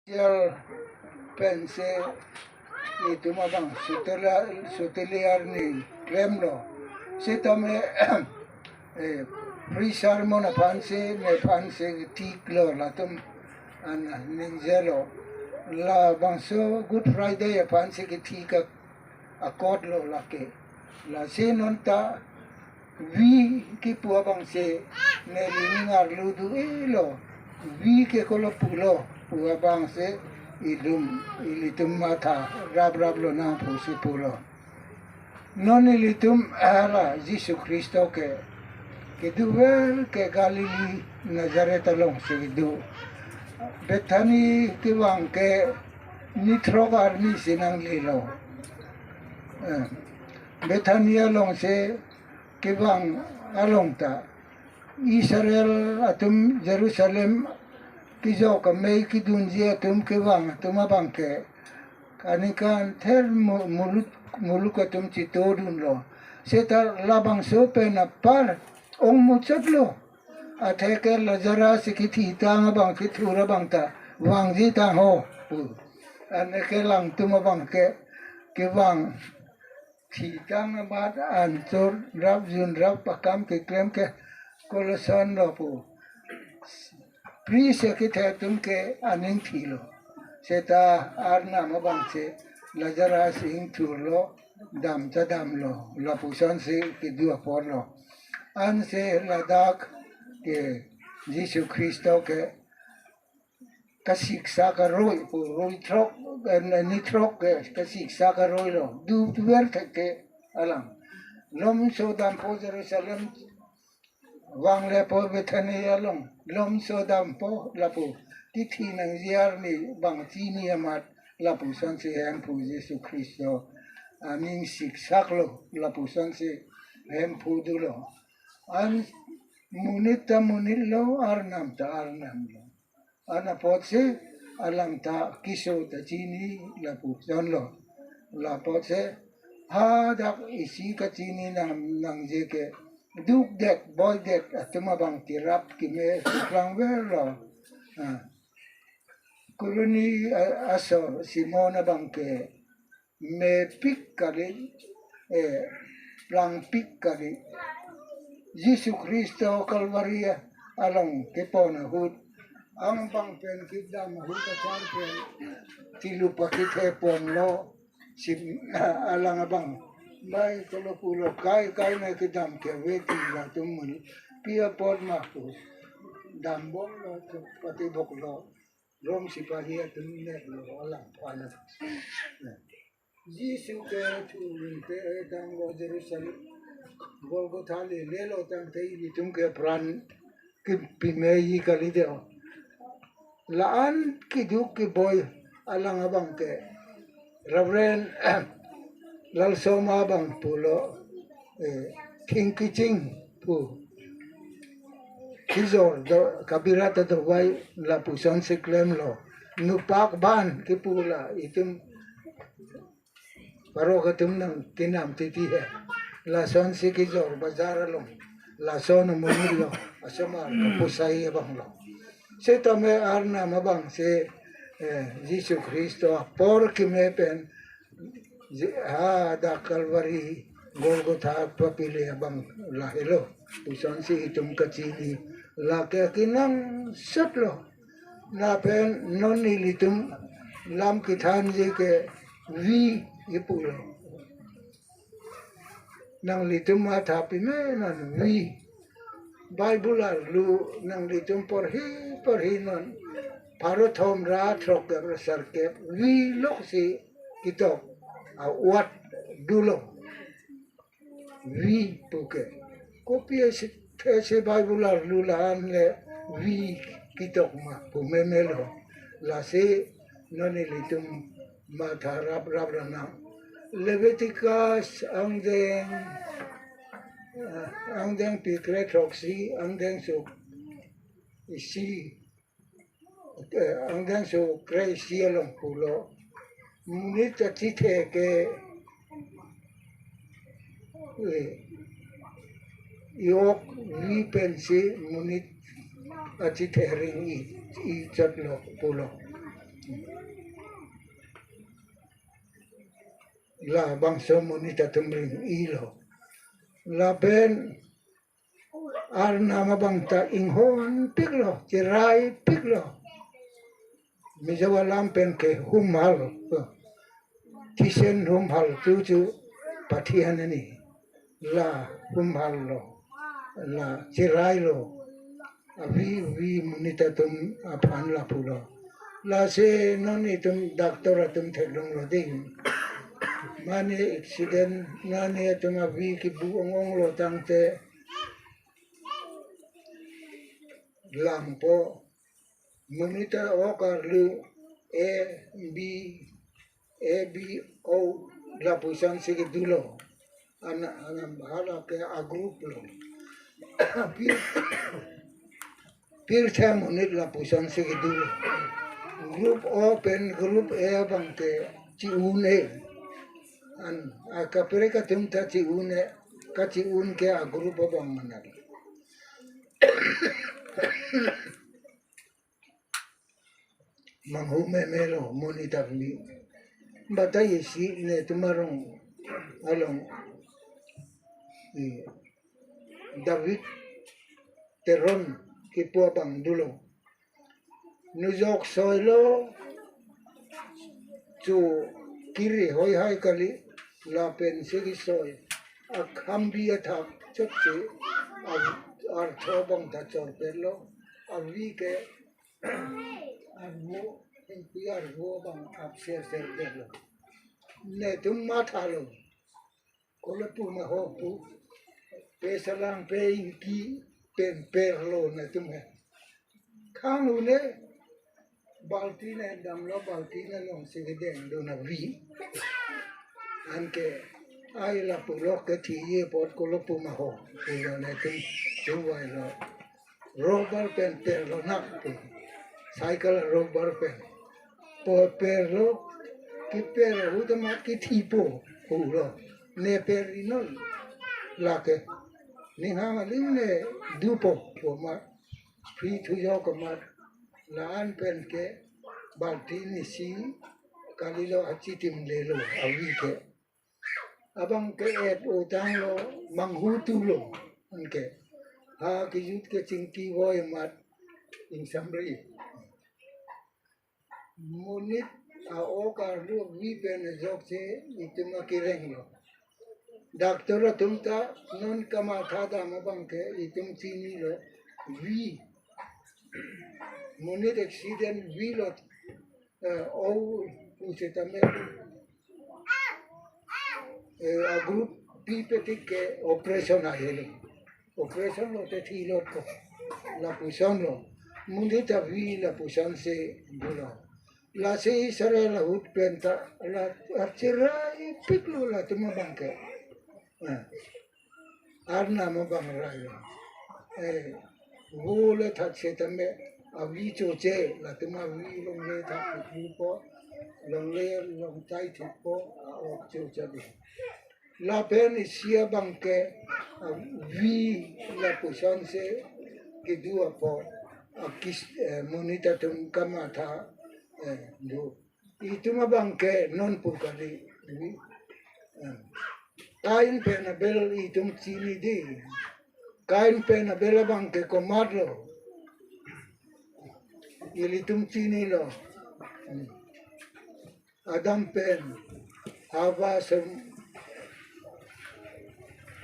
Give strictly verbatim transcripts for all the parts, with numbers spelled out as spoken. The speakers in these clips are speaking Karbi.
Sial pensi itum abang sutela, suteli arni klemlo. Sitame, eh, pre-sermon aphansi, nephansi thiklo latum an ningjelo. Labangso Good Friday aphansi kethik akotlo lake. Lasi nonta vi kipu abangsi neli ning arlu do-elo. Vi ke kolo pulo pu abangsi ilum ilitum matha raprap lonang pusi pulo. Non ilitum hala Jisu Khristo ke kedover ke Galilee Nazareth alongsi kedo. Bethany kevang ke nithrok arni si nanglelo. Eh, Bethany alongsi kevang along ta Israel atum Jerusalem kejok amei kedunji atum kevang atum abang ke aningkan ther mu-, muluk, muluk atum chitodunlo. Seta labangso pen apar ongmuchotlo. Atheke Lazarus kethitang abang kethur abang ta vangji tang ho pu. Anke langtum abang ke kevang thitang amat ansor rap junrap pakam keklem ke kolosonlo pu. Priest kethe atum ke aning thilo. Seta Arnam abangsi Lazarus ingthurlo, dam ta damlo, lapusonsi kedo aporlo. Ansi ladak ke Jisu Khristo ke kasiksak aroi pu, roi throk, eh, nithrok ke kasiksak aroilo. Dover thek ke alang. Lomso dampo Jerusalem, vanglepo Bethany along. Lomso dampo lapu. Tithi nangji arni bang chini amat lapusonsi Hemphu Jisu Khristo aning siksaklo, lapusonsi Hemphu dolo. An monit ta monitlo, Arnam ta Arnamlo. An apotsi alang ta keso ta chini lapusonlo. Lapotsi hadak isi kachini nang, nangji ke dukdet, boidet atum abang kerap keme suklangverlo. Ah. Kuruni, ah, asor Simon abang ke mepik kali, eh, plangpik kali. Jisu Khristo Kalvari along kepon ahut, angbang pen kedam ahut achar pen tilu pakithe ponlo. Sim, alang abang bai kolo pulo kai kai na kedam ke veti latum mun pi apot ma pu dambomlo, patiboklo. Rom sipari atum netlo alang pala. Jisu ke thurun te, eh, tanglo Jerusalem, Golgotha le lelo tangte ilitum ke pran kepimeji kali de. La-an keduk keboi alang abang ke Reverend Lalsoma abang pulo, eh, thing keching pu. Kejor do, kabirat adovai lapusonsi klemlo. Nupak ban kipu la itum parok atum nang kinam titi he. Lasonsi kejor bazar along. Lason amonitlo. Asomar kapusai abanglo. Sitame Arnam abangsi, eh, Jisu Khristo apor keme pen, Je-, hadak Kalvari Golgotha papile abang lahelo. Pusonsi itum kachini lake kenangsotlo. Lapen non ilitum lam kethanji ke vi ipulo. Nanglitum matha pime non vi. Bible arlu nanglitum porhi porhi non. Pharo thom ra throk kep ra sarkep vi loksi ketok awat dolo. Vi puke. Kopi esi, esi Bible arlu la-an le vi ketok ma pu memelo. Lasi non ilitum matha raprap ranang. Leviticus angdeng, ah, angdeng pikre throksi, angdeng so isi, eh, angdeng so kre isi along pulo. Monit achithe ke, eh, i-ok vi pensi monit achithe ring i, ichotlo pulo. Labangso monit atum ring-ilo. Lapen Arnam abang ta inghonpiklo, cheraipiklo. Mizo alam pen ke humhal, thisen humhal tu chu pathian ani. La humhallo, la cherailo. Avi vi monit atum aphan lapulo. Lasi non itum doctor atum theklonglo ding. Mane accident, mane atum avi kibu ong-onglo tangte langpo. Monit a-ok arlo A, B, A, B, O, lapuson si kedulo. Ana, ana, hala ke a-group lo. Pir, pirthe monit lapuson si kedulo. Group O pen group A abang ke chi-un-e. An, a kaprek atum ta chi-un-e, kachi-un ke a-group abang manat. Manghu memelo monit avi. Batai isi netum arong along, eh, David Teron kipu abang dolo. Nujok soilo, chu kiri hoi hai kali, lapen si kesoi. Akhambi athak chotsi, ar-, artho abang ta chorpetlo. Avi ke arvo, ingpi arvo abang apser ser detlo. Netum mathalo. Kolo pu ma ho pu. Pe salang pe ingki pen perlo netum he. Khang une balti ne damlo, balti ne long si kedeng do na vi. Anke ai lapulo ke thi ye apot kolo pu ma ho. Pulo netum chungvailo. Rubber pen perlo nak pu. Cycle rubber pen. Po perlo, kiper ahut amat kithipo, pulo. Ne per inon. Lake. Ninghang aling ne dupo, pu amat. Phi thujok amat. La-an pen ke balti ne si kalilo, achitim lelo, avi ke. Abang ke et-o tanglo, manghu tulo, anke. Ha kejut kechingki voi amat ingsamri. Monit a-ok arlo avi pen ajoksi itum akirenglo. Doctor atum ta non kamatha dam abang ke itum chinilo, vi. Monit accident vilo, eh, o pu setame, eh, a-group pi petik ke operation ahelo. Operation lote thilot ko. Lapuson lo. Monit avi lapuson si dolo. Lasi Israel ahut pen ta la archeraipiklo latum abang ke. Eh. Arnam abang railo. Eh, vole thak setame avi choche, latum avi longle thak thupo, longle longtai thupo, a-ok choche bi. Lapen isi abang ke, ah, vi lapuson si kedo apot, ah, kis, eh, monit atum kamatha, eh, do. Itum abang ke non pu kali. Ini, eh, Kain pen Abel itum chini di. Kain pen Abel abang ke komatlo, ilitum chinilo. Hmm. Adam pen Hava sem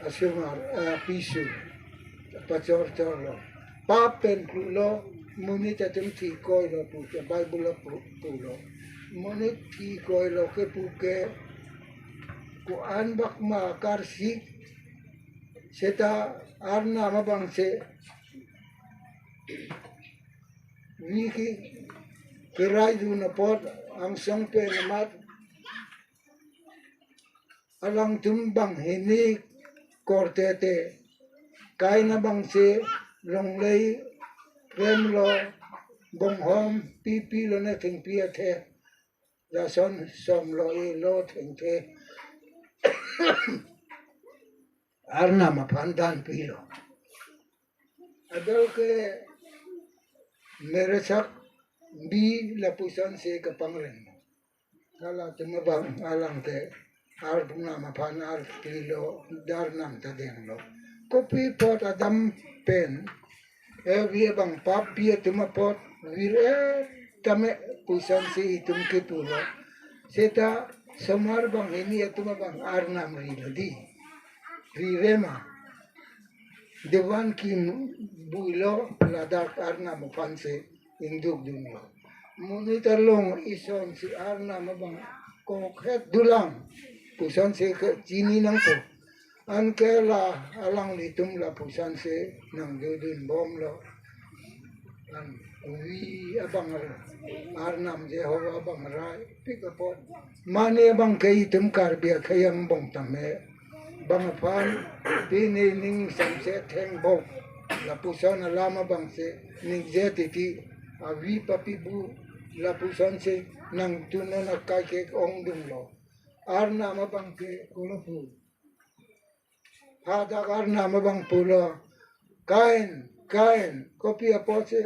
asumar, eh, pisu, pachorchorlo. Pap pen pulo, monit atum thikoilo pu ke, Bible lo pu, pulo. Monit thikoilo ke pu ke, ko-an bak ma karsik, seta Arnam abang si, vi ke, keraidun apot, angsong pen amat, alangtum banghini korte te, Kain abang si longle, premlo, bonghom, pipi lo ne thengpi athe, lason somlo elo thengthe. Arnam aphan danpilo. Abel ke meresak bi lapusonsi kapangreng. Halatum abang alangte Arnam aphan arpilo, Arnam ta denglo. Kopi apot Adam pen Evi abang pap pi atum apot vir-e tame pusonsi itum kipulo. Seta somar banghini atum abang Arnam rilo di. Rire ma. Devan ki builo, ladak Arnam aphansi ingduk dunlo. Monit along isonsi Arnam abang kokhet dolang pusonsi ke chini nangpo. Anke la alanglitum lapusonsi nangdodunbomlo. An vi abang Arnam Jehovah abang rai pik apot. Mane abangke itum Karbi akhei angbong tame bang aphan pini ning samse thengbom. Lapuson alam abangsi ningje titi, avi papibu lapusonsi nangtunon akai ke-ongdunlo. Arnam abangke kolopu. Hadak Arnam abang pulo, "Kain, Kain, kopi apotsi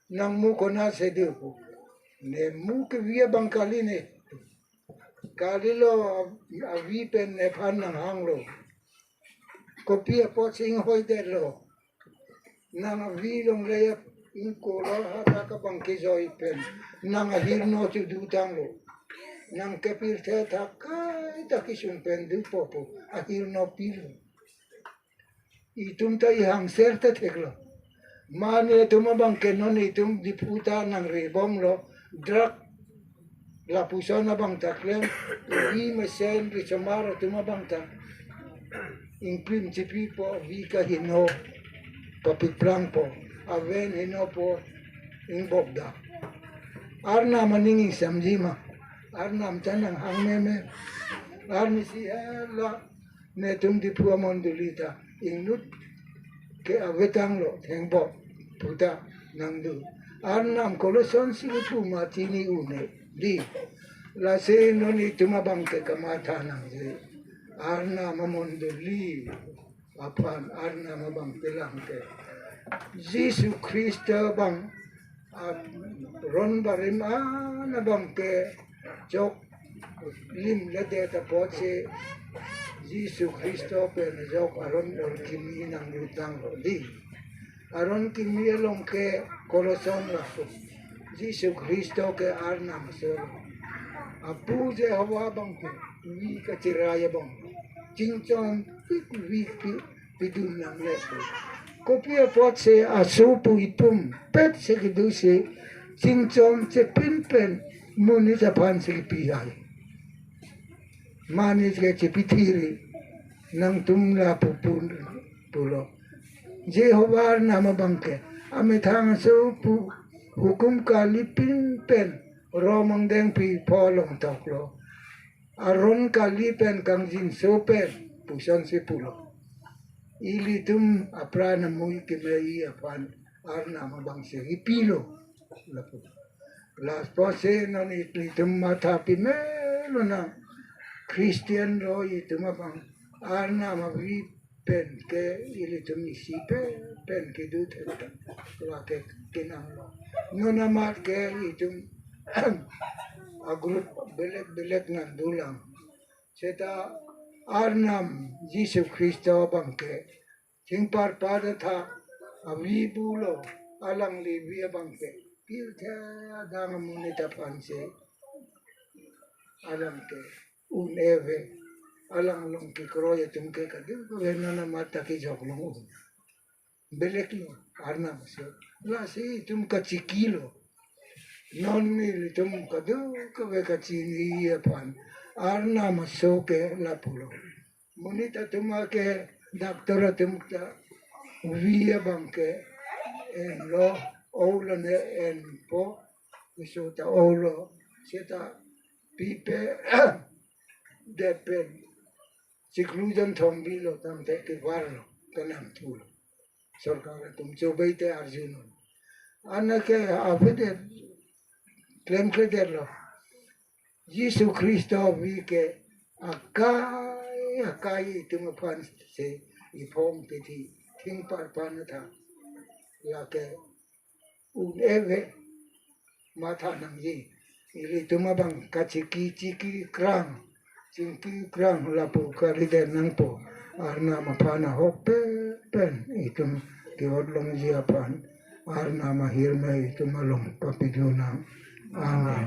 nangmu konatsi do pu? Ne mu ke vi abang kali ne. Kalilo, avi pen nephan nanghanglo. Kopi apotsi inghoidetlo? Nang avi longle ya ingkolo hadak abang kejoi pen nang ahirno chudutanglo. Nang kepirthe thakai ta kisung pen dupo pu ahirno pilo." Itum ta ihangser ta theklo. Mane atum abangke non itum Diphu ta nangrebomlo, drug lapuson abang ta klem, ri mesen risomar atum abang ta ingplim chipipo, vi kaheno papiplangpo, aven henopo ingbokda. Arnam aning ingsamji ma? Arnam ta nanghang meme. Arnisi hela netum Diphu amondoli ta ingnut ke avetanglo thengbom puta nangdo. Arnam kolosonsi kipu ma chini un-e di. Lasi non itum abangke kamatha nangji. Arnam amondoli aphan Arnam abang pelangke. Jisu Khristo abang aron barim an abangke choklim ledet apotsi Jisu Khristo pen ajok aron or kimi nanglutanglo di. Aron kimi along ke koloson laso. Jisu Khristo ke Arnam aso. Apu Jehovah abangke vi kachirai abang. Chingchon pik vi pi pidun nangle pu. Kopi apotsi aso pu itum petsi kedosi chingchon chepin pen monit aphansi kipihai. Mane ke chepithiri nangtum lapu pun pulo. Jehovah Arnam abangke amethang aso pu hukum kalipin pen rom angdeng pi pholong toklo. Aron kali pen kangjinso pen pusonsi pulo. Ilitum apran amui kemei aphan Arnam abangsi kipilo lapu. Last apotsi non ilitum matha pimelo nang Christian lo itum abang Arnam avi pen ke ilitum isi pe pen kedo thekta. Lake kenanglo. Non amat ke itum agroup belek belek nangdolang. Seta Arnam Jisu Khristo abangke thingparpan athak avi pulo, alangli vi abangke pirthe adang amonit aphansi alangke un-e ave. Alang along kekroi atum ke kadokave non amat ta kejok long un. Belek lo, Arnam aso. Lasi itum kachikilo. Non ilitum kadokave kachini aphan Arnam aso ke lapulo. Monit atum ke doctor atum ta vi abangke enlo, olo ne enpo, iso ta olo, seta pipe det pen chiklo jon thom bilo tangte kevarlo, kanamthulo. Sorkar atum chobai te arjunon. Anke avedet, klemkledetlo. Jisu Khristo avi ke akai akai itum aphansi iphong titi thingparpan athak lake un-e ave. matha nangji. Ilitum abang kachiki chiki krang, chingki krang lapu kalidet nangpo. Arnam aphan ahok pen pen itum ke-ot longji aphan Arnam ahirme itum along papidu nang. Amen.